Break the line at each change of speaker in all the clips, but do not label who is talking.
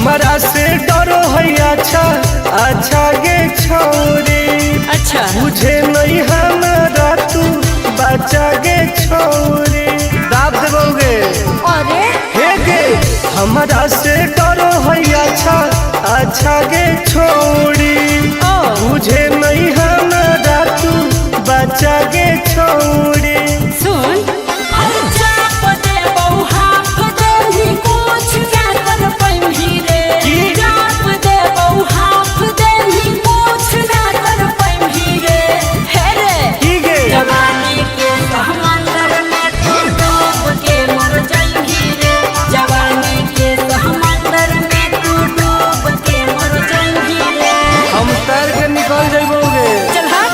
हमरा से डरो है अच्छा अच्छा गे छौरी।
अच्छा।
बुझे नहीं हमरा तू बच्चा गे छौरी। दाब देबोगे।
अरे
हे गे हमरा से डरो है अच्छा अच्छा गे छौरी।
ओ।
बुझे नहीं हमरा तू बच्चा गे छौरी।
सुन
की? की गे?
जवानी के समंदर में तू डूब के मर जाइबी रे, जवानी के समंदर में तू डूब के मर जाइबी रे।
हम तैर के निकल जइबोगे।
चल हट।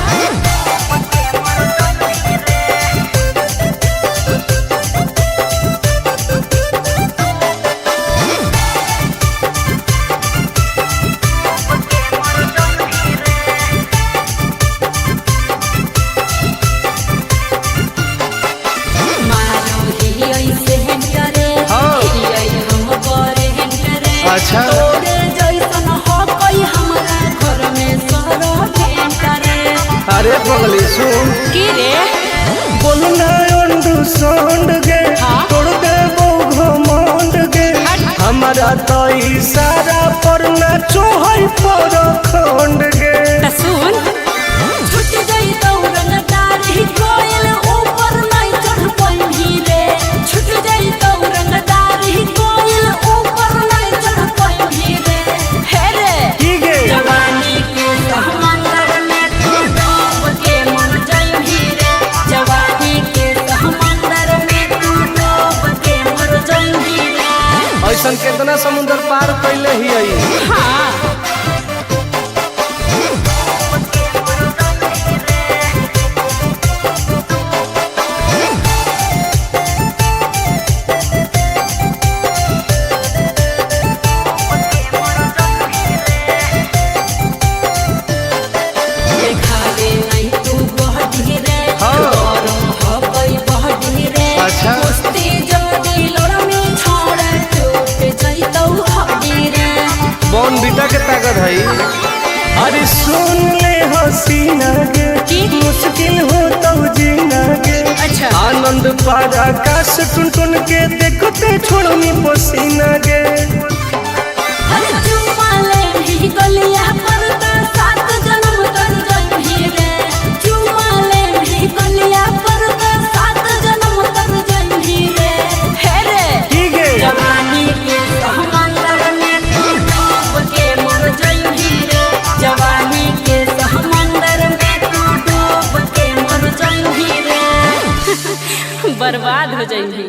मारो ही ऐसे करे,
हाँ।
ही हम करे करे।
अच्छा।
तोरे जैसन हो कोई हमरा घर में सरो करे।
अरे पगली सुन।
की रे?
बोलना अंडू सोंड गे।
हाँ?
तोड़ देबो घमंड गे।
हट।
हमरा तो इशारा पर ना चोहई पर खंड गे।
त सुन, छुट गई दौरन दाढ़ी कोयल ऊपर नहीं चढ़ पैभी रे, छुट गई दौरन दाढ़ी कोयल ऊपर नहीं चढ़ पैभी रे। हे रे।
की गे?
जवानी के समंदर में तू डूब के मर जाइबी रे, जवानी के समंदर में तू डूब के मर जाइबी रे।
ऐसन केतना समुंदर पार कैले ही आई।
हाँ। देखावे नहीं तू बहडी रे,
हाँ।
गरम हकई बहडी रे।
अच्छा।
कुश्ती जदी लड़मी छोड़े टूट जइतौ हड्डी रे।
बॉन बीटा के ताकत है। अरे सुन ले हसीना गे।
की?
मुश्किल हो तो जीना गे।
अच्छा।
आनंद पार आकाश टुन टुन के देखते छोड़नी पसीना गे।
अरे चुम्मा ले भी गलिया पर त सात जन्म तर जइबी रे, चुम्मा ले भी गलिया पर त सात जन्म तर जइबी रे। हे रे।
की गे?
जवानी के समंदर में तू डूब के मर जाइबी रे, जवानी के समंदर में तू डूब के मर जाइबी रे, बर्बाद हो जाइबी।